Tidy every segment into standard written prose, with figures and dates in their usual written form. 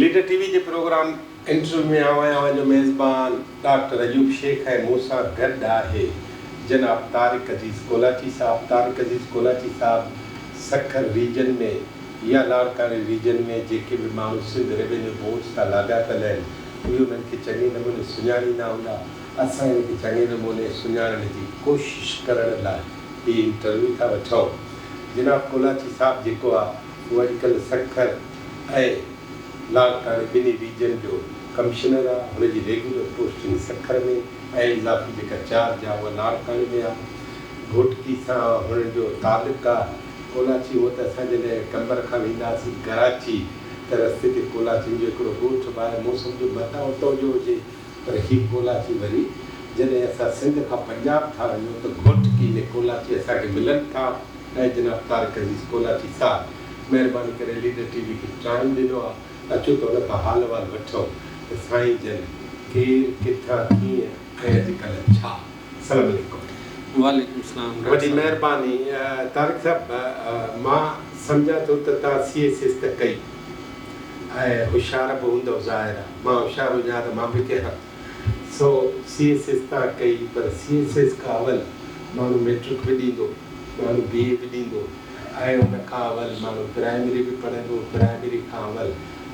Leader ٽي V جي programme interview ۾ آئون آهيان اوهان جو ميزبان ڊاڪٽر ايوب شيخ ۽ مون سان گڏ آهي جناب طارق عزيز ڪولاچي صاحب. طارق عزيز ڪولاچي صاحب سکر ريجن ۾ يا لاڙڪاڻي ريجن ۾ جيڪي به ماڻهو سنڌ ريونيو بورڊ سان لاڳاپيل آهن اهي انهن کي چڱي نموني سڃاڻيندا هوندا. اسان هن کي چڱي نموني سڃاڻڻ جي ڪوشش ڪرڻ لاء هي انٽرويو ٿا وٺون. جناب ڪولاچي صاحب جيڪو آهي اهو اڄڪلهه سکر ۽ لاڙڪاڻي ٻنهي ريجن جو ڪمشنر آ، هن جي ريگيولر پوسٽنگ سکر ۾ ۽ اضافي جيڪا چارج آ اها لاڙڪاڻي ۾ آ. گهوٽڪي سان هن جو تعلق آ. ڪولاچي هونء ته اسان جڏهن قمبر کان ويندا هئاسين ڪراچي ته رستي تي ڪولاچين جو هڪڙو ڳوٺ به آهي، مون سمجهيو متان اتان جو هجي پر هي ڪولاچي وري جڏهن اسان سنڌ کان پنجاب ٿا وڃون ته گهوٽڪي ۾ ڪولاچي اسان کي ملن ٿا. ۽ جناب طارق عزيز ڪولاچي صاحب مهرباني ڪري ليڊر ٽي وي کي ٽائيم ڏنو آ اچو ته ان کان حال احوال وٺون ته سائين جن ڪير ڪٿان ڪيئن ۽ اڄڪلهه ڇا. السلام عليڪم. وعليڪم السلام ڊاڪٽر وڏي صاحب. مهرباني طارق صاحب مان سمجهان ٿو ته توهان سي ايس ايس ته ڪئي ۽ هوشيار به هوندؤ ظاهر آ مان هوشيار هجان ها ته مان به ڪيان ها. سو سي ايس ايس تان ڪئي پر سي ايس ايس کان اول ماڻهو ميٽرڪ به ڏيندو، ماڻهو بي اي به ڏيندو ۽ ان کان اول ماڻهو پرائمري به پڙهندو، پرائمري کان اول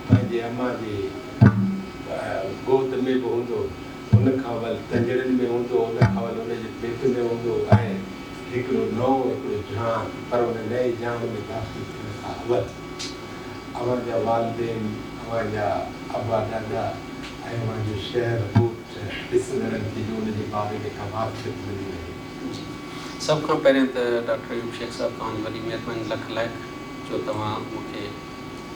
پنهنجي امان جي گود ۾ به هوندو، ان کان اول تنجڙين ۾ هوندو، ان کان اول ان جي پيٽ ۾ هوندو ۽ هڪڙو نئون هڪڙو جهان پر ان نئين جهان ۾ داخل ٿيڻ کان اول اوهان جا والدين، اوهان جا ابا ڏاڏا ۽ اوهان جو شهر، ڳوٺ ڏسندڙن کي جو ان جي باري ۾ ڪا واقفيت ملي وڃي. جي سڀ کان پهريان ته ڊاڪٽر ايوب شيخ صاحب توهان جي وڏي مهرباني لک لائق جو توهان مون کي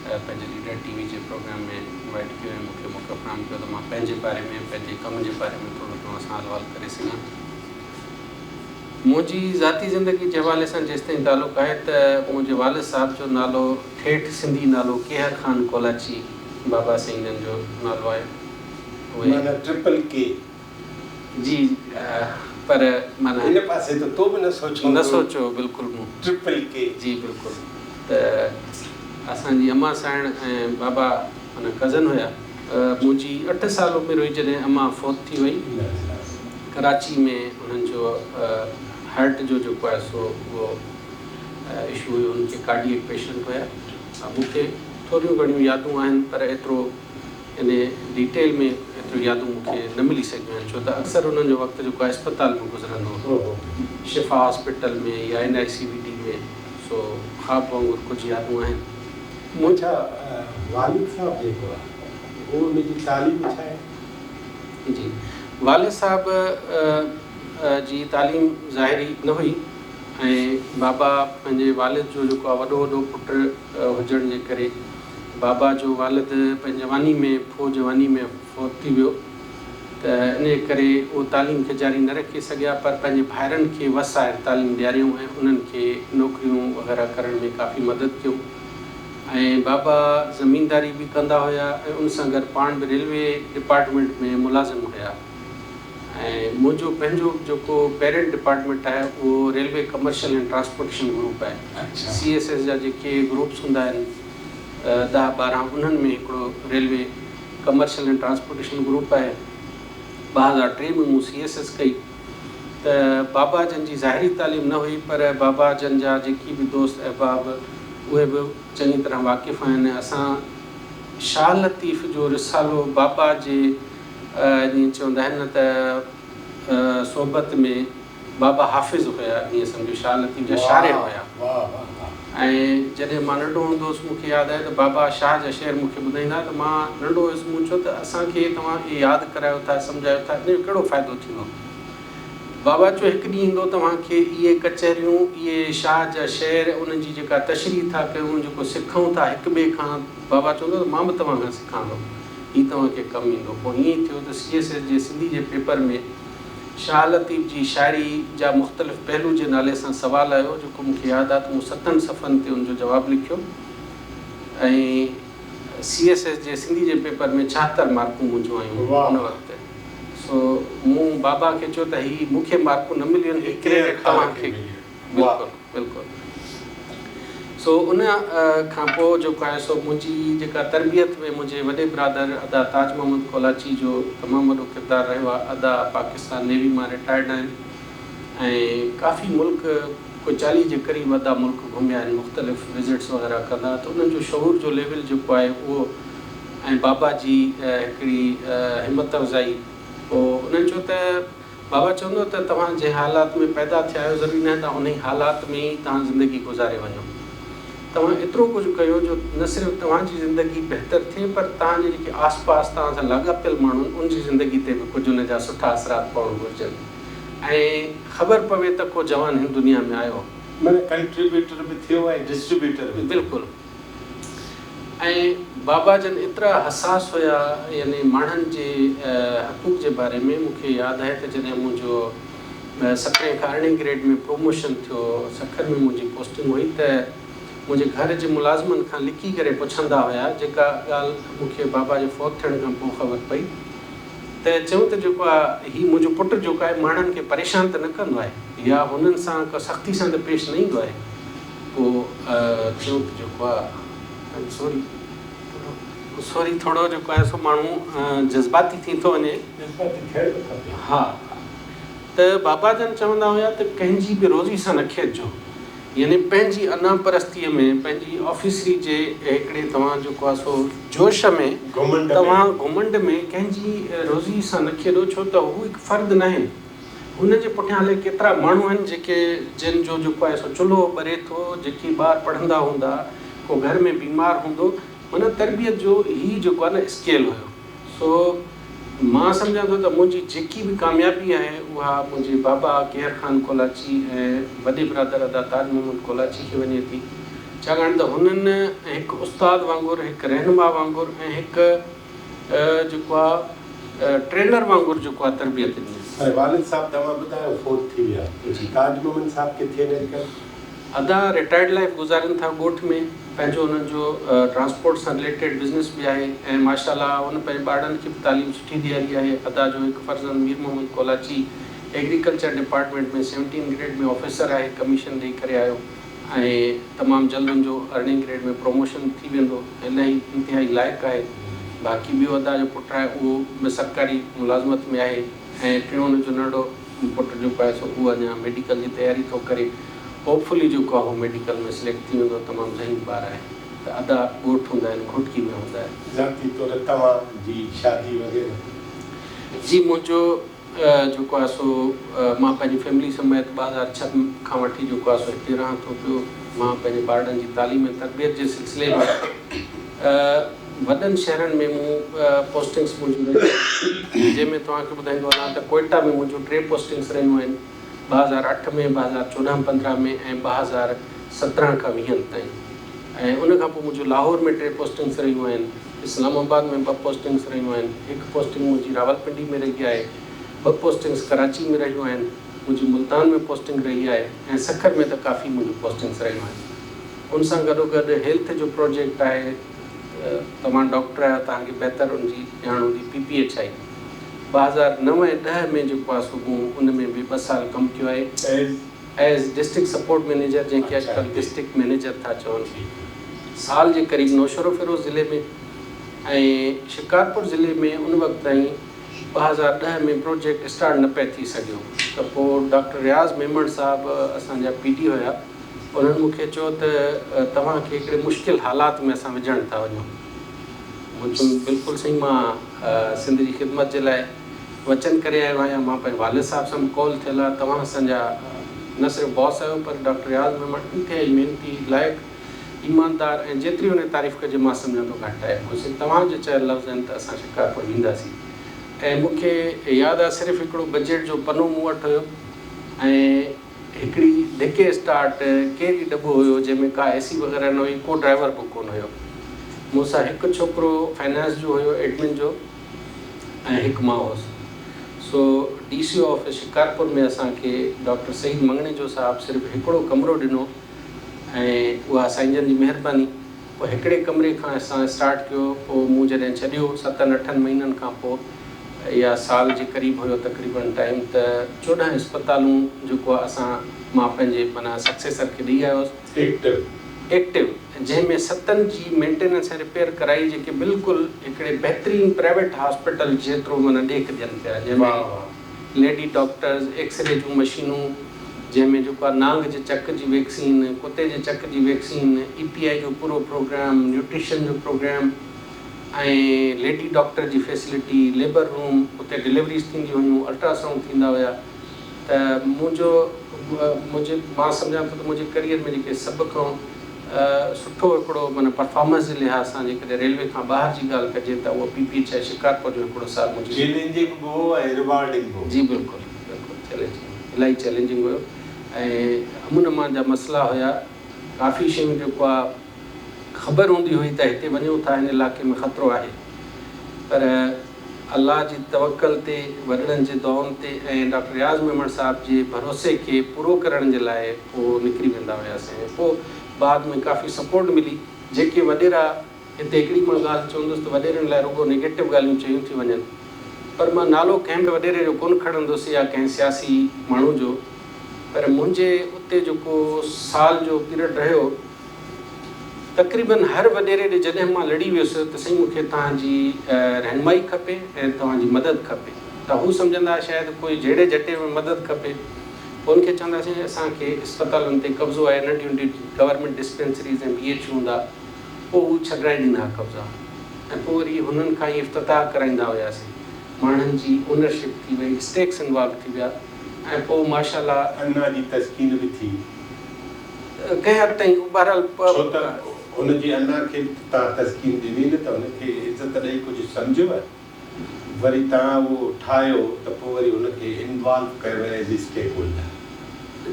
پنهنجي ليڊر ٽي وي جي پروگرام ۾ انوائيٽ ڪيو ۽ مون کي موقعو فراهم ڪيو ته مان پنهنجي باري ۾ پنهنجي ڪم جي باري ۾ ٿورو توهان سان حال احوال ڪري سگهان. منهنجي ذاتي زندگي جي حوالي سان جيستائين تعلق آهي ته منهنجي والد صاحب جو نالو ٺيٺ سنڌي نالو ڪيهر خان ڪولاچي بابا سائين جن جو نالو آهي اهي. معنيٰ ٽرپل ڪي. جي پر معنيٰ. هن پاسي ته تو به نه سوچيو هوندو. نه سوچيو بلڪل مون. Triple K. جي بلڪل ته اسان جي امان سائڻ ۽ بابا معنيٰ ڪزن هيا. منهنجي اٺ سال عمر هئي جڏهن امان فوت ٿي وئي. ڪراچي ۾ انهن جو هارٽ جو جيڪو آهي سو اهو اشو هيو انهن کي ڪارڊيڪ پيشنٽ هيا. مون کي ٿوريون گهڻيون يادون آهن پر ايترو ان ڊيٽيل ۾ ايتريون يادون مون کي نه ملي سگهيون آهن ڇو ته اڪثر انهن جو وقت جيڪو آهي اسپتال ۾ گذرندو هو شفا هاسپيٽل ۾ يا اين آء سي وي ڊي ۾ سو خواب وانگر ڪجهه يادون آهن. منهنجا والد صاحب جيڪو آهي اهو ان جي تعليم ڇا آهي؟ جي والد صاحب جي تعليم ظاهري نه هئي ۽ بابا پنهنجي والد جو جيڪو آهي وڏو وڏو پٽ هجڻ جي ڪري بابا جو والد پنهنجي جواني ۾ ڦو جواني ۾ فوت ٿي ويو ته انهي ڪري اهو تعليم کي جاري نه رکي سگهيا پر پنهنجي ڀائرن کي وس آهر تعليم ڏياريائون ۽ انهن کي نوڪريون وغيره ڪرڻ ۾ ڪافي مدد ڪيو ۽ بابا زمينداري به ڪندا هيا ۽ ان سان گڏ پاڻ به ريلوي ڊپارٽمينٽ ۾ ملازم هيا ۽ منهنجو پنهنجو جيڪو پيرنٽ ڊپارٽمينٽ آهي اهو railway commercial and transportation group آهي سي ايس ايس جا جيڪي گروپس هوندا آهن ڏهه 12 انهن ۾ هڪڙو railway commercial and transportation group آهي 2003 ۾ مون سي ايس ايس ڪئي ته بابا جن جي ظاهري تعليم نه هئي پر بابا جن جا جيڪي به دوست احباب اهي به چڱي طرح واقف آهن اسان شاهه لطيف جو رسالو بابا جي جيئن چوندا آهن نه ته صحبت ۾ بابا حافظ هيا ائين سمجهو شاهه لطيف جا شارح هيا ۽ جڏهن مان ننڍو هوندو هوس مون کي ياد آهي ته بابا شاهه جا شعر مون کي ٻڌائيندا هئا ته مان ننڍو هيس مون چيو ته اسان کي توهان اهي ياد ڪرايو ٿا سمجهايو ٿا ان جو ڪهڙو فائدو ٿيندو بابا چيو هڪ ڏينهن ايندو توهان کي اهي ڪچهريون اهي شاهه جا شعر انهن جي جيڪا تشريح ٿا ڪيون جيڪو سکون ٿا هڪ ٻئي کان بابا چوندو ته مان به توهان کان سکان ٿو هي توهان کي ڪم ايندو پوء ائين ئي ٿيو ته سي ايس ايس جي سنڌي جي پيپر ۾ شاهه لطيف جي شاعري جا مختلف پهلو جي نالي سان سوال آيو جيڪو مون کي ياد آ ته مون ستن صفحن تي ان جو جواب لکيو ۽ سي ايس ايس جي سنڌي جي پيپر ۾ 76 مارڪون منهنجون آيون ان وقت سو مون بابا کي چيو ته هي مون کي مارڪون نه مليون آهن هي ڪريڊٽ توهان کي بلڪل بلڪل. سو ان کان پوء جيڪو آهي سو منهنجي جيڪا تربيت ۾ منهنجي وڏي برادر ادا تاج محمد ڪولاچي جو تمام وڏو ڪردار رهيو آهي. ادا پاڪستان نيوي مان رٽائرڊ آهن ۽ ڪافي ملڪ ڪو 40 جي قريب ادا ملڪ گهميا آهن مختلف وزٽس وغيره ڪندا ته انهن جو شعور جو ليول جيڪو آهي اهو ۽ بابا جي هڪڙي همت افزائي پوء انهن چيو ته بابا چوندو ته توهان جنهن حالات ۾ پيدا ٿيا آهيو ضروري ناهي ته انهي حالات ۾ ئي توهان زندگي گذاري وڃو. توهان ايترو ڪجهه ڪيو جو نه صرف توهان جي زندگي بهتر ٿئي پر توهان جي جيڪي آس پاس توهان سان لاڳاپيل ماڻهو آهن ان جي زندگي تي به ڪجهه ان جا سٺا اثرات پوڻ گهرجن ۽ خبر پوي ته ڪو جوان هن دنيا ۾ آيو. معنيٰ ڪنٽريبيوٽر به ٿيو ۽ ڊسٽريبيوٽر به ٿيو. بلڪل. ۽ بابا جن ايترا حساس هيا يعني ماڻهن جي حقوق جي باري ۾ مون کي ياد آهي ته جڏهن منهنجو سترهين کان ارڙهين گريڊ ۾ پروموشن ٿيو سکر ۾ منهنجي پوسٽنگ هئي ته منهنجي گهر جي ملازمن کان لڪي ڪري پڇندا هيا جيڪا ڳالهه مون کي بابا جي فوت ٿيڻ کان پوء خبر پئي ته چيون ته جيڪو آهي هي منهنجو پٽ جيڪو آهي ماڻهن کي پريشان ته نه ڪندو آهي يا هنن سان ڪا سختي سان ته پيش نه ايندو آهي پوء چيو ته جيڪو آ ايم سوري سوري ٿورو جيڪو آهي سو ماڻهو جذباتي ٿي ٿو وڃي. جذباتي ٿيڻ به کپي. ها ته بابا جن چوندا هيا ته ڪنهن جي به روزي سان نه کيڏجو يعني پنهنجي انا پرستيء ۾ پنهنجي آفيسري جي هڪڙي توهان جيڪو آ سو جوش ۾ گهمنڊ ۾. توهان گهمنڊ ۾ ڪنهن جي روزي سان نه کيڏو ڇو ته هو هڪ فرد ناهن. هن جي پٺيان الائي ڪيترا ماڻهو آهن جيڪي جن جو جيڪو آهي سو چلهو ٻري ٿو، جيڪي ٻار پڙهندا هوندا، ڪو گهر ۾ بيمار هوندو، معنيٰ تربيت جو هي جيڪو آهي نه اسڪيل هيو. سو مان سمجهان ٿو ته منهنجي جيڪي به ڪاميابي آهي اها منهنجي بابا ڪيهر خان ڪولاچي ۽ وڏي برادر ادا تاج محمد ڪولاچي کي وڃي ٿي ڇاڪاڻ ته هنن هڪ استاد وانگر، هڪ رهنما وانگر ۽ هڪ جيڪو آ ٽرينر وانگر جيڪو آ تربيت ڏني. ۽ والد صاحب توهان ٻڌايو فوت ٿي ويا. جي. تاج محمد صاحب ڪٿي آهن اڄڪلهه؟ ادا رٽائرڊ لائيف گذارين ٿا ڳوٺ ۾ پنهنجو انهن جو ٽرانسپورٽ سان رليٽيڊ بزنس به آهي ۽ ماشاء الله هن پنهنجي ٻارڙن کي به تعليم سٺي ڏياري آهي ادا جو هڪ فرزند Mir Muhammad Kolachi agriculture department ۾ seventeen grade ۾ officer آهي ڪميشن ڏئي ڪري آيو. ۽ تمام جلد ان جو ارڙهين گريڊ ۾ پروموشن به ٿي ويندو ۽ الاهي انتهائي لائق آهي. باقي ٻيو ادا جو پٽ آهي اهو به سرڪاري ملازمت ۾ آهي ۽ ٽيون ان جو ننڍو پٽ جيڪو آهي سو اهو اڃا ميڊيڪل جي تياري ٿو ڪري هوپ فلي جيڪو آهي اهو ميڊيڪل ۾ سليڪٽ ٿي ويندو تمام ذهين ٻار آهي ته ادا ڳوٺ هوندا آهن گهوٽڪي ۾ هوندا آهن. ذاتي طور توهان جي شادي وغيره؟ جي منهنجو جيڪو آهي سو مان پنهنجي فيملي سميت 2006 کان وٺي جيڪو آهي سو هتي رهان ٿو پيو. مان پنهنجي ٻارڙن جي تعليم ۽ تربيت جي سلسلي ۾ وڏن شهرن ۾ مون پوسٽنگس منهنجون رهيون آهن جنهن ۾ توهان کي ٻڌائيندو هلان ته ڪوئيٽا ۾ منهنجون ٽي پوسٽنگس رهيون آهن 2008 ۾ 2014 15 ۾ ۽ 2017 کان ويهن تائين ۽ ان کان پوء منهنجون لاهور ۾ ٽي پوسٽنگس رهيون آهن. اسلام آباد ۾ ٻه پوسٽنگس رهيون آهن، هڪ پوسٽنگ منهنجي راولپنڊي ۾ رهي آهي، ٻه پوسٽنگس ڪراچي ۾ رهيون آهن، منهنجي ملتان ۾ پوسٽنگ رهي آهي ۽ سکر ۾ ته ڪافي منهنجون پوسٽنگس رهيون آهن. ان سان گڏوگڏ هيلٿ جو پروجيڪٽ آهي، توهان ڊاڪٽر آهيو توهان کي بهتر ان جي ڄاڻ هوندي، پي پي ايڇ I 2009 ۽ 10 ۾ جيڪو آهي سو مون ان ۾ به ٻه سال ڪم ڪيو آهي. As. As district support manager جنهن کي اڄڪلهه ڊسٽرڪٽ مئنيجر ٿا چون سال جي قريب نوشهروفيروز ضلعي ۾ ۽ شڪارپور ضلعي ۾ ان وقت تائين 2010 ۾ پروجيڪٽ اسٽارٽ نه پئي ٿي سگهيو ته پوء ڊاڪٽر رياض ميمڻ صاحب اسان جا پي ڊي هيا انهن مون کي چيو ته توهان کي هڪڙي مشڪل حالات ۾ اسان وجهڻ ٿا وڃون مون چيو بلڪل سائين مان سنڌ جي خدمت جي لاء وچن ڪري آيو آهيان، مان پنهنجي والد صاحب سان به قول ٿيل آهي، توهان اسان جا نه صرف باس آهيو پر ڊاڪٽر رياض ميمڻ انتهائي محنتي، لائق، ايماندار ۽ جيتري ان جي تعريف ڪجي مان سمجهان ٿو گهٽ آهي. مون سين توهان جي چيل لفظ آهن ته اسان شڪارپور وينداسين ۽ مون کي ياد آهي صرف هڪڙو بجيٽ جو پنو مون وٽ هيو ۽ هڪڙي ڌڪي اسٽارٽ ڪيري ڊٻو هيو جنهن ۾ ڪا اي سي وغيره نه هئي ڪو ڊرائيور به ڪونه هيو. مون سان هڪ ڇوڪرو فنانس جو هيو ايڊمن جو ۽ هڪ مان هوس. So D C O office Shikarpur ۾ اسان کي ڊاڪٽر سعيد مڱڻيجو صاحب صرف هڪڙو ڪمرو ڏنو ۽ اها سائين جن جي مهرباني. پوء هڪڙي ڪمري کان اسان اسٽارٽ ڪيو پوء مون جڏهن ڇڏيو ستن اٺن مهينن کان پوء يا سال جي قريب هيو تقريبن ٽائيم ته 14 اسپتالون جيڪو آ اسان مان پنهنجي معنيٰ سڪسيسر کي ڏئي آيو هوس. ايڪٽو. ايڪٽو جنهن ۾ ستن جي مينٽيننس ۽ رپيئر ڪرائي جيڪي بلڪل هڪڙي بهترين پرائيويٽ هاسپيٽل جيترو معنيٰ ڏيک ڏين پيا جنهن ۾ ليڊي ڊاڪٽرز، ايڪسري جون مشينون جنهن ۾ جيڪو آهي نانگ جي چڪ جي ويڪسين، ڪتي جي چڪ جي ويڪسين، اي پي آء جو پورو پروگرام، نيوٽريشن جو پروگرام ۽ ليڊي ڊاڪٽر جي فيسلٽي، ليبر روم، اتي ڊليوريز ٿينديون هيون، الٽراسائونڊ ٿيندا هيا. ته منهنجو منهنجي مان سمجهان ٿو ته منهنجي ڪريئر ۾ جيڪي سڀ کان سٺو هڪڙو معنيٰ پرفارمنس جي لحاظ سان جيڪڏهن ريلوي کان ٻاهر جي ڳالهه ڪجي ته اهو P P H I Shikarpur جو هڪڙو سال منهنجي چئلينجنگ به هو ۽ ريوارڊنگ به هو. جي بلڪل بلڪل چئلينجنگ الاهي چئلينجنگ هيو ۽ امن امان جا مسئلا هيا ڪافي شيون جيڪو آ خبر هوندي هئي ته هتي وڃون ٿا هن علائقي ۾ خطرو آهي پر الله جي توڪل تي، وڏڙن جي دعائن تي ۽ ڊاڪٽر رياض ميمڻ صاحب جي ڀروسي کي پورو ڪرڻ جي لاء پوء نڪري ويندا هياسين ۽ پوء بعد ۾ ڪافي سپورٽ ملي. جيڪي وڏيرا، هتي هڪڙي مان ڳالهه چوندس ته وڏيرن لاء رڳو نيگيٽو ڳالهيون چيون ٿيون وڃن پر مان نالو ڪنهن به وڏيري جو ڪونه کڻندس يا ڪنهن سياسي ماڻهو جو پر منهنجي اتي جيڪو سال جو پيرڊ رهيو تقريبن هر وڏيري ڏي جڏهن مان لڙي ويس ته سائين مون کي توهان جي رهنمائي کپي ۽ توهان جي مدد کپي ته هو سمجهندا ها شايد ڪوئي جهيڙي جهٽي ۾ مدد کپي پوء ان کي چوندا سائين اسان کي اسپتالن تي قبضو آهي ننڍيون ننڍيون government dispensaries ۽ B H U هوندا پوء هو ڇڏرائي ڏيندا ها قبضا ۽ پوء وري هنن کان ئي افتتاح ڪرائيندا هياسين ماڻهن جي اونرشپ ٿي وئي اسٽيڪس انوالو ٿي ويا ۽ پوء ماشاء الله. انا جي تسڪين به ٿي. ڪنهن حد تائين بهرحال. ڇو ته هن جي انا کي به ته توهان تسڪين ڏني نه ته هن کي عزت ڏئي ڪجهه سمجهيو وري توهان اهو ٺاهيو ته پوء وري هن کي انوالو ڪيو ايز اي اسٽيڪ هولڊر.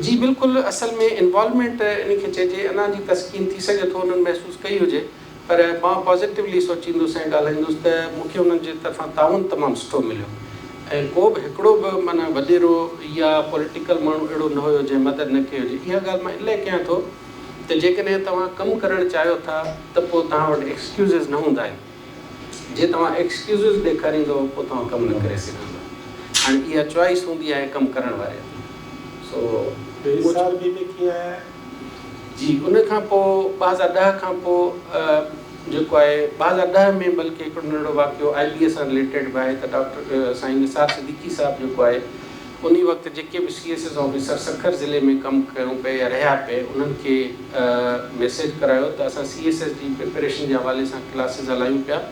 جي بلڪل اصل ۾ انوالومينٽ ان کي چئجي انا جي تسڪين ٿي سگهي ٿو انهن محسوس ڪئي هجي پر مان پازيٽولي سوچيندس ۽ ڳالهائيندس ته مون کي انهن جي طرفان تعاون تمام سٺو مليو ۽ ڪو به هڪڙو به معنيٰ وڏيرو يا پوليٽيڪل ماڻهو اهڙو نه هيو جنهن مدد نه ڪئي هجي. اها ڳالهه مان ان لاء ڪيان ٿو ته جيڪڏهن توهان ڪم ڪرڻ چاهيو ٿا ته پوء توهان وٽ ايڪسڪيوزز نه هوندا آهن. جي توهان ايڪسڪيوزز ڏيکاريندؤ پوء توهان ڪم نه ڪري سگهندؤ. هاڻي اها چوائس هوندي آهي ڪم ڪرڻ واري جي. سو. ايس آر بي ۾ ڪيئن آيا؟ جي ان کان پوء 2010 کان پوء جيڪو آهي 2010 ۾ بلڪه هڪڙو ننڍڙو واقعو آء بي اي سان رليٽيڊ به آهي ته ڊاڪٽر سائين نثار صديقي صاحب جيڪو آهي انهي وقت جيڪي به C S S officer Sukkur ضلعي ۾ ڪم ڪيون پئي يا رهيا پئي انهن کي ميسيج ڪرايو ته اسان سي ايس ايس جي پريپريشن جي حوالي سان ڪلاسز هلايون پيا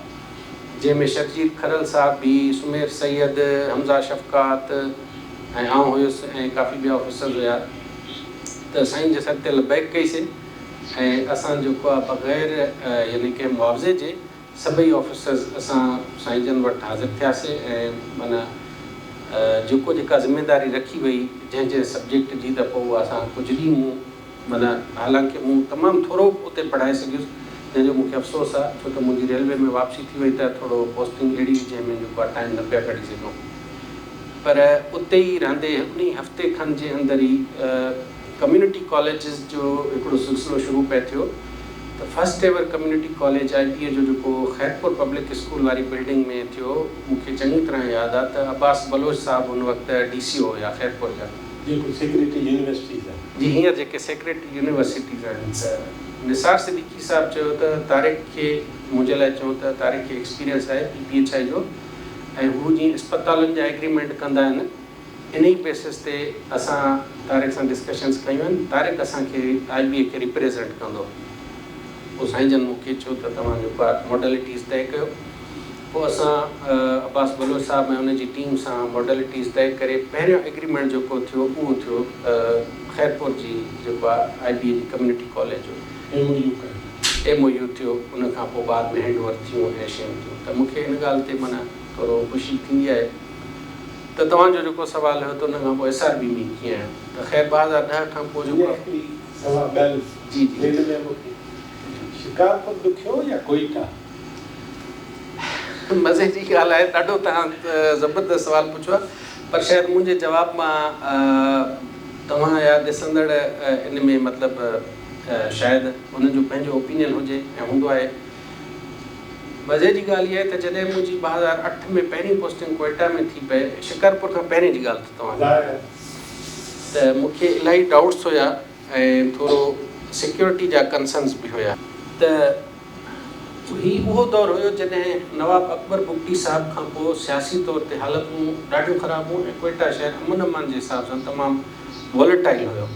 جنهن ۾ شرجيل کرل صاحب به، سمير سيد، حمزه شفقات ۽ آئون هيس ۽ ڪافي ٻيا آفيسرز هيا ته سائين جي سڏ تي لبيڪ ڪئي سين ۽ اسان جيڪو آ بغير يعني ڪنهن معاوضي جي سڀئي آفيسرز اسان سائين جن وٽ حاضر ٿياسين ۽ معنيٰ جيڪو جيڪا ذميداري رکي وئي جنهن جنهن سبجيڪٽ جي ته پوء اها اسان ڪجهه ڏينهن مون معنيٰ حالانڪه مون تمام ٿورو اتي پڙهائي سگهيس جنهن جو مون کي افسوس آ ڇو ته منهنجي ريلوي ۾ واپسي ٿي وئي ته ٿورو پوسٽنگ اهڙي هئي جنهن ۾ جيڪو آ ٽائيم نه پيا ڪڍي سگهون پر اتي ئي رهندي انهي هفتي کن جي اندر ئي ڪميونٽي ڪاليجز جو هڪڙو سلسلو شروع پئي ٿيو ته first ever community college I B A جو جيڪو خيرپور پبلڪ اسڪول واري بلڊنگ ۾ ٿيو مون کي چڱي طرح ياد آ ته عباس بلوچ صاحب ان وقت ڊي سي او هيا خيرپور جا. جيڪو سيڪريٽري يونيورسٽيز آهن. جي هينئر جيڪي سيڪريٽري يونيورسٽيز آهن ته نثار صديقي صاحب چيو ته طارق کي منهنجي لاء چيو ته طارق کي ايڪسپيرينس آهي پي پي ايڇ I جو ۽ هو جيئن اسپتالن جا ايگريمينٽ ڪندا آهن انهي بيسس تي اسان طارق سان ڊسڪشنز ڪيون آهن طارق اسان کي آء بي اي کي ريپريزنٽ ڪندو پوء سائين جن مون کي چيو ته توهان جيڪو آهي موڊلٽيز طئي ڪيو پوء اسان عباس بلوچ صاحب ۽ ان جي ٽيم سان موڊلٽيز طئي ڪري پهريون ايگريمينٽ جيڪو ٿيو اهو ٿيو خيرپور جي جيڪو آهي آء بي اي جي ڪميونٽي ڪاليج جو ايم او يو ڪيو. ايم او يو ٿيو ان کان پوء بعد ۾ هينڊ اوور ٿيون ۽ شيون ٿيون ته مون کي ان ڳالهه تي معنيٰ ٿورو خوشي ٿيندي آهي ته توهان جو جيڪو سوال هيو ته ان کان پوء ايس آر بي ۾ ڪيئن آيو ته خير 2010 کان پوء جيڪو اڃا هڪڙي سوا ڳالهه جي جي ذهن ۾ مون کي شڪارپور ڏکيو يا ڪوئيٽا؟ مزي جي ڳالهه آهي ڏاڍو توهان زبردست سوال پڇيو آهي پر شايد منهنجي جواب مان توهان يا ڏسندڙ ان ۾ مطلب شايد انهن جو پنهنجو اوپينين هجي ۽ هوندو آهي. مزي جي ڳالهه اها آهي ته جڏهن منهنجي 2008 ۾ پهرين پوسٽنگ ڪوئيٽا ۾ ٿي پئي، شڪارپور کان پهرين جي ڳالهه ٿو توهان کي ٻڌايان، ته مون کي الاهي ڊائوٽس هيا ۽ ٿورو سيڪيورٽي جا ڪنسرنز به هيا. ته هي اهو دور هيو جڏهن نواب اڪبر بگٽي صاحب کان پوء سياسي طور تي حالتون ڏاڍيون خراب هيون ۽ ڪوئيٽا شهر امن امان جي حساب سان تمام ووليٽائل هيو.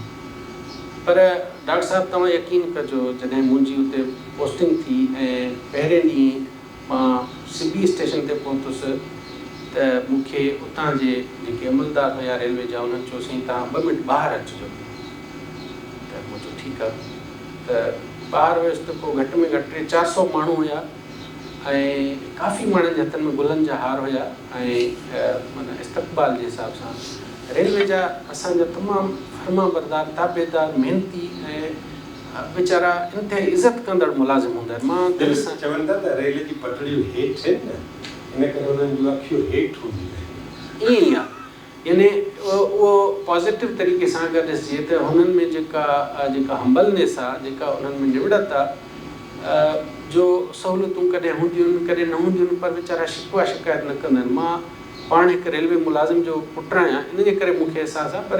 پر ڊاڪٽر صاحب توهان يقين ڪجو جڏهن منهنجي اتي پوسٽنگ ٿي ۽ پهرين ڏينهن مان سبي اسٽيشن تي پهتس ته مون کي اتان جي جيڪي عملدار هيا ريلوي جا انهن چيو سائين توهان ٻه منٽ ٻاهر اچجو ته مون چيو ٺيڪ آ ته ٻاهر ويس ته پوء گهٽ ۾ گهٽ ٽي چار سو ماڻهو هيا ۽ ڪافي ماڻهن جي هٿن ۾ گلن جا هار هيا ۽ معنيٰ استقبال جي حساب سان ريلوي جا اسان جا تمام فرمانبردار، تابعدار، محنتي ۽ ويچارا انتهائي عزت ڪندڙ ملازم هوندا آهن. مان دل سان. چون ٿا ته ريل جي پٽڙيون هيٺ آهن نه، ان ڪري انهن جون اکيون هيٺ هونديون آهن. ائين ئي آهي. يعني اهو پازيٽو طريقي سان اگر ڏسجي ته هنن ۾ جيڪا جيڪا همبلنيس آهي، جيڪا انهن ۾ نوڙت آهي، جو سهولتون ڪڏهن هونديون آهن، ڪڏهن نه هونديون آهن پر ويچارا شڪوه شڪايت نه ڪندا آهن. مان پاڻ هڪ ريلوي ملازم جو پٽ آهيان ان جي ڪري مون کي احساس آهي پر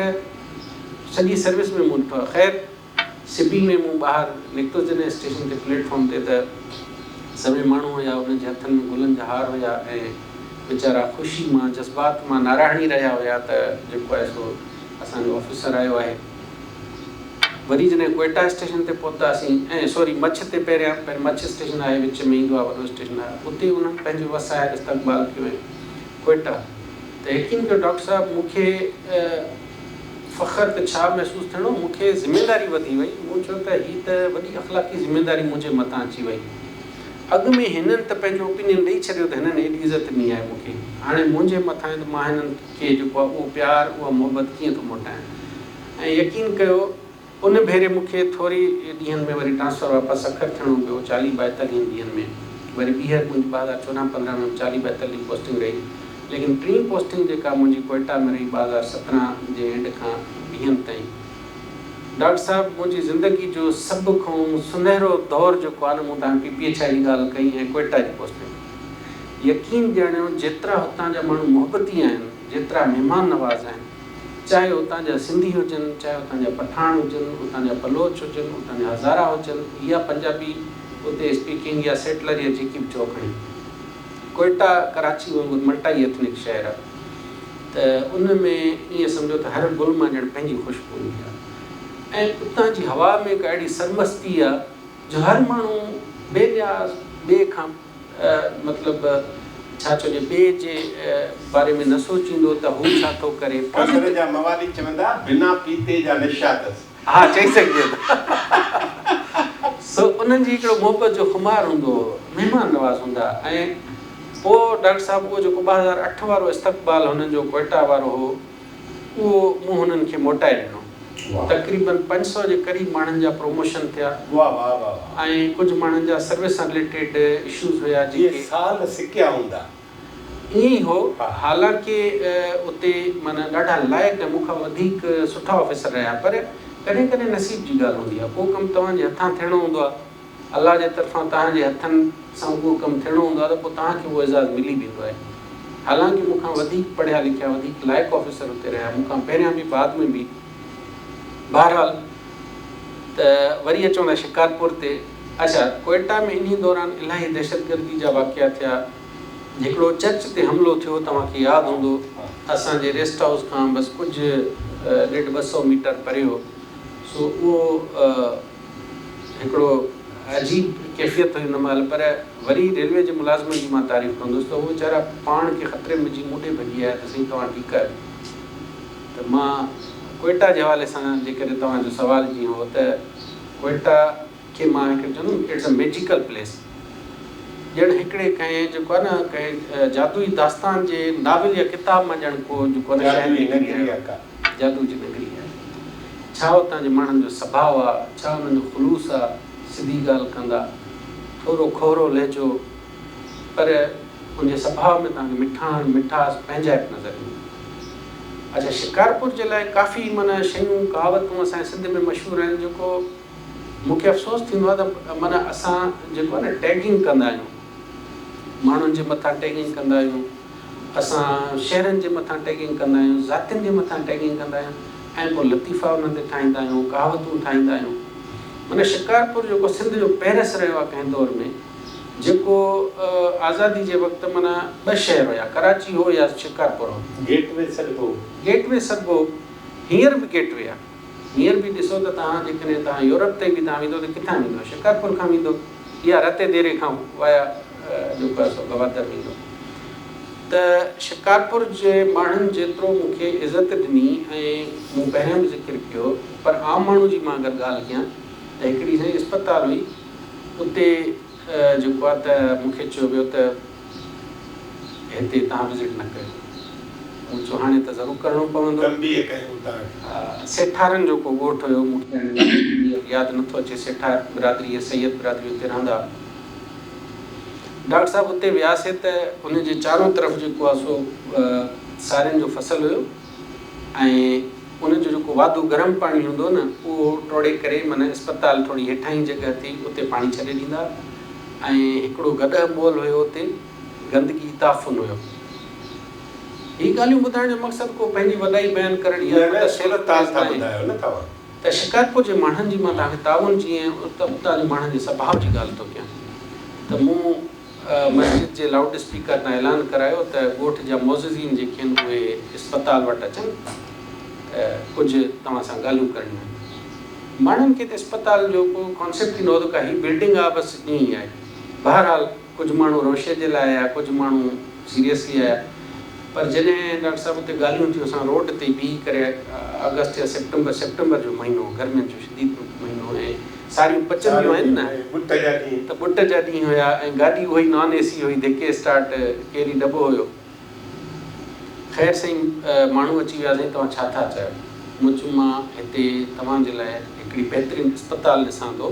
سڄي سروس ۾ مون ڏٺو آهي. خير سبي ۾ مون ٻاهر نڪتس جڏهن اسٽيشن تي پليٽ فارم تي ته سوين ماڻهو هيا انهن جي هٿن ۾ گلن جا هار هيا ۽ ويچارا خوشي مان جذبات مان نعرا هڻي رهيا هيا ته جيڪو آهي سو اسان جو آفيسر آيو آهي. وري جڏهن ڪوئيٽا اسٽيشن تي پهتاسين ۽ سوري مڇ تي پهريان پهريان مڇ اسٽيشن آهي وچ ۾ ايندو آهي وڏو اسٽيشن آهي اتي انهن پنهنجي وس آهر استقبال ڪيو ۽ ڪوئيٽا ته يقين ڪيو ڊاڪٽر صاحب مون کي فخر ته ڇا محسوس ٿيڻو مون کي ذميداري وڌي وئي مون چيو ته هي ته وڏي اخلاقي ذميداري منهنجي مٿان اچي وئي اڳ ۾ هنن ته پنهنجو اوپينين ڏئي ڇڏيو ته هنن ايڏي عزت ڏني آهي مون کي هاڻي منهنجي مٿان آهي ته مان هنن کي جيڪو آهي اهو پيار اها محبت ڪيئن ٿو موٽايان ۽ يقين ڪيو ان ڀيري مون کي ٿوري ڏينهن ۾ وري ٽرانسفر واپس سکر ٿيڻو پيو چاليهه ٻائيتاليهن ڏينهن ۾ وري ٻيهر منهنجي 2014 15 ۾ به چاليهه ٻائيتاليهه پوسٽنگ رهي ليڪن ٽين پوسٽنگ جيڪا منهنجي ڪوئيٽا ۾ رهي 2017 جي اينڊ کان ويهن تائين ڊاڪٽر صاحب منهنجي زندگي جو سڀ کان سنهرو دور جيڪو آهي نه مون توهان کي پي پي ايڇ I جي ڳالهه ڪئي ۽ ڪوئيٽا جي پوسٽنگ يقين ڄاڻيو جيترا هتان جا ماڻهو محبتي آهن جيترا مهمان نواز آهن چاهي اتان جا سنڌي هجن، چاهي اتان جا پٺاڻ هجن، اتان جا بلوچ هجن، اتان جا هزارا هجن يا پنجابي اتي اسپيڪنگ يا سيٽلر يا جيڪي به چئو کڻي. ڪوئيٽا ڪراچي وانگر ملٽائي ايٿنڪ شهر آهي ته ان ۾ ائين سمجهو ته هر گل مان ڄڻ پنهنجي خوشبو ايندي آهي ۽ اتان جي هوا ۾ هڪ اهڙي سرمستي آهي جو هر ماڻهو بي نياز ٻئي کان مطلب ڇا چئجي ٻئي جي باري ۾ نه سوچيندو ته هو ڇا ٿو ڪري. قصر جا موالي چوندا بنا پيتي جا نشا اٿس. ها چئي سگهجي ٿو. سو انهن جي هڪڙو محبت جو خمار هوندو هو. مهمان نواز هوندا ۽ پوء ڊاڪٽر صاحب اهو جيڪو 2008 وارو استقبال هنن جو ڪوئيٽا وارو هو اهو مون هنن کي موٽائي ڏنو. تقريبن 500 جي قريب ماڻهن جا پروموشن ٿيا ۽ ڪجهه ماڻهن جا سروس سان رليٽيڊ اشوز هيا جيڪي. اهي سال سڪيا هوندا. ائين ئي هو. حالانڪه اتي معنيٰ ڏاڍا لائق ۽ مون کان وڌيڪ سٺا آفيسر رهيا پر ڪڏهن ڪڏهن نصيب جي ڳالهه هوندي آهي. ڪو ڪم توهان جي هٿان ٿيڻو هوندو آهي. الله جي طرفان توهان جي هٿن سان اهو ڪم ٿيڻو هوندو آهي ته پوء توهان کي اهو اعزاز ملي ويندو آهي. حالانڪه مون کان وڌيڪ پڙهيا لکيا وڌيڪ لائق آفيسر اتي رهيا، مون کان پهريان به بعد ۾ به. بهرحال ته وري اچون ٿا شڪارپور تي. اڇا ڪوئيٽا ۾ انهي دوران الاهي دهشتگردي جا واقعا ٿيا. هڪڙو چرچ تي حملو ٿيو توهان کي ياد هوندو اسان جي ريسٽ هائوس کان بس ڪجهه ڏيڍ ٻه سئو ميٽر پري هو. سو اهو. هڪڙو عجيب ڪيفيت هئي ان مهل پر وري ريلوي جي ملازمن جي مان تعريف ڪندس ته هو ويچارا پاڻ کي خطري ۾ وجهي مون ڏي ڀڄي آيا ته سائين توهان ٺيڪ آهيو ته مان ڪوئيٽا جي حوالي سان جيڪڏهن توهان جو سوال جيئن هو ته ڪوئيٽا کي مان هڪ چوندم it's a magical place ڄڻ هڪڙي ڪنهن جيڪو آهي نه ڪنهن جادوئي داستان جي ناول يا ڪتاب مان ڄڻ ڪو جيڪو آهي نه شهر نڪري آيو آهي. جادو جي نگري آهي. ڇا اتان جي ماڻهن جو سڀاء آ، ڇا انهن جو خلوص آ، سڌي ڳالهه ڪندا، ٿورو کهرو لهجو، پر ان جي سڀاء ۾ توهان کي مٺاڻ، مٺاس، پنهنجائپ نظر ايندي. اڇا شڪارپور جي لاء ڪافي معنيٰ شيون، ڪهاوتون اسان جي سنڌ ۾ مشهور آهن جيڪو مون کي افسوس ٿيندو آ ته معنيٰ اسان جيڪو آ نه ٽيگنگ ڪندا آهيون، ماڻهن جي مٿان ٽيگنگ ڪندا آهيون. اسان شهرن جي مٿان ٽيگنگ ڪندا آهيون، ذاتين جي مٿان ٽيگنگ ڪندا آهيون ۽ پوء لطيفا انهن تي ٺاهيندا آهيون، ڪهاوتون ٺاهيندا آهيون. معنيٰ معنيٰ شڪارپور جيڪو سنڌ جو پئرس رهيو آهي ڪنهن دور ۾، جيڪو آزادي جي وقت معنيٰ ٻه شهر هيا، ڪراچي هو يا شڪارپور هو. گيٽ وي سڏبو هو. گيٽ وي سڏبو هو. هينئر به گيٽ وي آهي. هينئر به ڏسو ته توهان جيڪڏهن توهان يورپ تائين به توهان ويندو ته ڪٿان ويندو؟ شڪارپور کان ويندو يا رتي ديري کان وايا جيڪو آهي سو گوادر ويندو. ته شڪارپور جي ماڻهن جيترو مون کي عزت ڏني ۽ مون پهريان به ذڪر ڪيو پر عام ماڻهو جي مان اگر ڳالهه ڪيان ته هڪڙي سائين اسپتال هئي اتي جيڪو آهي ته مون کي چيو ويو ته هتي توهان وزٽ نه ڪيو. مون چيو هاڻي ته ضرور ڪرڻو پوندو. تنبيهه ڪيون توهان کي. سيٺارن جو ڪو ڳوٺ هيو مون کي هاڻي نالو ياد نٿو اچي سيٺار برادري ۽ سيد برادري اتي رهندا هئا. ڊاڪٽر صاحب اتي وياسي ته ان جي چارون طرف جيڪو آهي سو سارين جو فصل هيو ۽ ان جو جيڪو واڌو گرم پاڻي هوندو هو نه اهو ٽوڙي ڪري معنيٰ اسپتال ٿوري هيٺاهين جڳهه تي اتي پاڻي ڇڏي ڏيندا ۽ هڪڙو گڏهه مئل هيو اتي گندگي تعفن هيو. هي ڳالهيون ٻڌائڻ جو مقصد ڪو پنهنجي وڏائي بيان ڪرڻ يا نه نه صورتحال ٿا ٻڌايو نه توهان. ته شڪارپور جي ماڻهن جي مان توهان کي تعاون جي ۽ اتان جي ماڻهن جي سڀاء جي ڳالهه ٿو ڪيان ته مون مسجد جي لائوڊ اسپيڪر تان اعلان ڪرايو ته ڳوٺ جا معززين جيڪي آهن اهي اسپتال وٽ اچن ته ڪجهه توهان سان ڳالهيون ڪرڻيون آهن. ماڻهن کي ته اسپتال جو ڪو ڪانسيپٽ ئي نه هو ته ڪا هي بلڊنگ آهي بس ائين ئي آهي. بهرحال ڪجهه ماڻهو روشي جي لاء آيا، ڪجهه ماڻهو سيريسلي آيا پر جڏهن ڊاڪٽر صاحب اتي ڳالهيون ٿيون اسان روڊ تي بيهي ڪري آگسٽ يا سيپٽمبر، سيپٽمبر جو مهينو هو گرمين جو شديد مهينو هو ۽ ساريون پچنديون آهن نه ٻٽ جا ڏينهن. ته ٻٽ جا ڏينهن هيا ۽ گاڏي اهو ئي نان اي سي هئي ڌڪي اسٽارٽ ڪيري ڊٻو هيو. خير سائين ماڻهو اچي ويا سائين توهان ڇا ٿا چاهيو؟ مون چيو مان هتي توهان جي لاء هڪڙي بهترين اسپتال ڏسان ٿو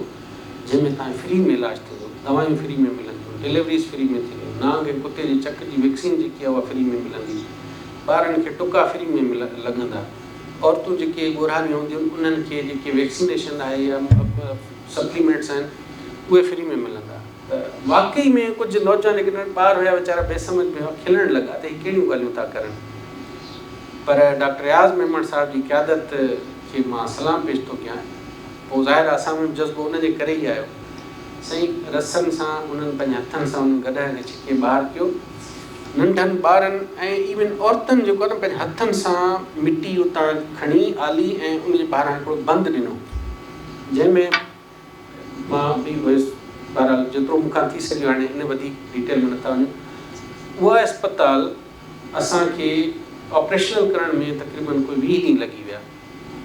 جنهن ۾ توهان فري ۾ علاج ٿيندو، دوائيون فري ۾ ملنديون، ڊليوريز فري ۾ ٿينديون، نانگ ۽ ڪتي جي چڪ جي ويڪسين جيڪي آهي اها فري ۾ ملندي، ٻارن کي ٽڪا فري ۾ لڳندا، عورتون جيڪي ڳورهاريون هونديون آهن انهن کي جيڪي ويڪسينيشن آهي يا سپليمينٽس آهن اهي فري ۾ ملندا. ته واقعي ۾ ڪجهه نوجوان جيڪي ننڍا ٻار هيا ويچارا بي سمجهه به هيا کلڻ لڳا ته هي ڪهڙيون ڳالهيون ٿا ڪرن پر ڊاڪٽر رياض ميمڻ صاحب جي قيادت کي مان سلام پيش ٿو ڪيان پوء ظاهر آهي اسان ۾ به جذبو ان جي ڪري ئي آيو سائين رسن سان انهن پنهنجي هٿن سان انهن گڏهه کي ڇڪي ٻاهر ڪيو ننڍن ٻارن ۽ ايون عورتن جيڪو آهي نه پنهنجي هٿن سان مٽي اتان کڻي آلي ۽ ان جي ٻاهران هڪڙو بند ڏنو جنهن ۾ مان به هيس بهرحال جيترو مون کان ٿي سگهيو هاڻي ان وڌيڪ ڊيٽيل ۾ نٿا وڃون اها اسپتال اسان کي آپريشنل ڪرڻ ۾ تقريبن ڪوئي 20 ڏينهن لڳي ويا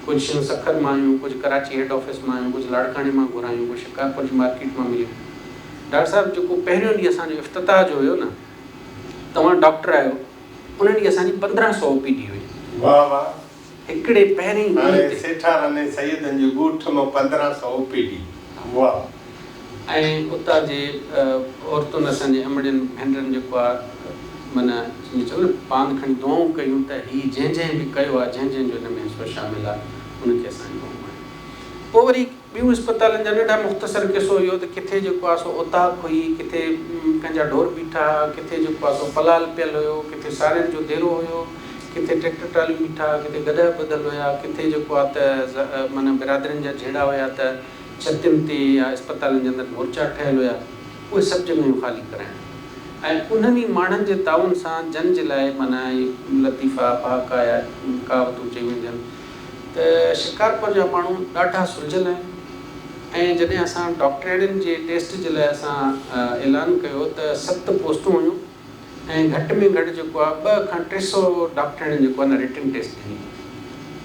ڪجهه شيون سکر مان آيون ڪجهه ڪراچي هيڊ آفيس مان آيون ڪجهه لاڙڪاڻي مان گهرايون ڪجهه شڪارپور جي مارڪيٽ مان مليون ڊاڪٽر صاحب جيڪو پهريون ڏينهن اسان جو افتتاح جو هيو نه توهان ڊاڪٽر آهيو ان ڏينهن اسان جي 1500 او پي ڊي هئي. واه واه. هڪڙي پهرين هاڻي ڏينهن تي. سيٺارن ۽ سيدن جي ڳوٺ مان 1500 او پي ڊي. واه. ۽ اتان جي عورتن اسان جي امڙين ڀينرن جيڪو آ معنيٰ جيئن چئبو نه پاند کڻي دعائون ڪيون ته هي جنهن جنهن به ڪيو آ جنهن جنهن جو هن ۾ حصو شامل آ ان کي اسان جون دعائون آهن. پوء وري ٻيون اسپتالن جا ننڍا مختصر قصو اهو ته ڪٿي جيڪو آ سو اوطاق هئي، ڪٿي ڪنهن جا ڍور بيٺا ها، ڪٿي جيڪو آ سو پلال پيل هيو، ڪٿي سارين جو ديرو هيو، ڪٿي ٽريڪٽر ٽراليون بيٺا ها، ڪٿي گڏهه ٻڌل هيا، ڪٿي جيڪو آ ته معنيٰ برادرين جا جهيڙا هيا ته ڇتين تي يا اسپتالن جي اندر مورچا ٺهيل هيا، اهي سڀ جڳهيون خالي ڪرائڻ ۽ انهن ئي ماڻهن جي تعاون سان جن جي لاء معنيٰ اهي لطيفا، پهاڪا يا ڪهاوتون چيون وڃن. ته شڪارپور جا ماڻهو ڏاڍا سلجهيل آهن ۽ جڏهن اسان ڊاڪٽرياڻين جي ٽيسٽ جي لاء اسان اعلان ڪيو ته ست پوسٽون هيون ۽ گهٽ ۾ گهٽ جيڪو آهي ٻه کان 300 ڊاڪٽرياڻين جيڪو آهي نه رٽن ٽيسٽ ڏني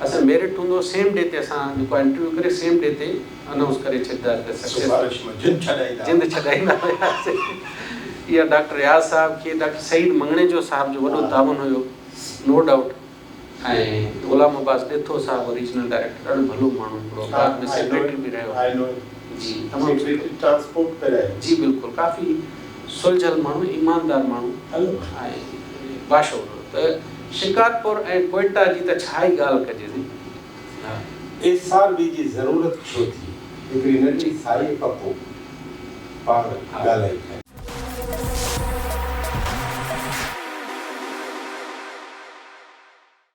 اسان ميرٽ هوندو سيم ڊي تي اسان جيڪو آهي انٽرويو ڪري سيم ڊي تي انائونس ڪري ڇڏيندا ته سڪسيس سفارش مان جند ڇڏائيندا جند ڇڏائيندا هياسين اها ڊاڪٽر رياض صاحب کي ڊاڪٽر سعيد مڱڻيجو صاحب جو وڏو تعاون هيو نو ڊائوٽ. ۽ غلام عباس ڏيٿو صاحب ريجنل ڊائريڪٽر ڏاڍو ڀلو ماڻهو هڪڙو بعد ۾ سيڪريٽري به رهيو جي تمام ٽرانسپورٽ به رهيو جي بلڪل ڪافي سلجهيل ماڻهو ايماندار ماڻهو ۽ باشعور هو ته شڪارپور ۽ ڪوئيٽا جي ته ڇا ئي ڳالهه ڪجي سائين ها. ايس آر بي جي ضرورت ڇو ٿي؟ هڪڙي ننڍڙي سائي کان پوء پاڻ ڳالهائي.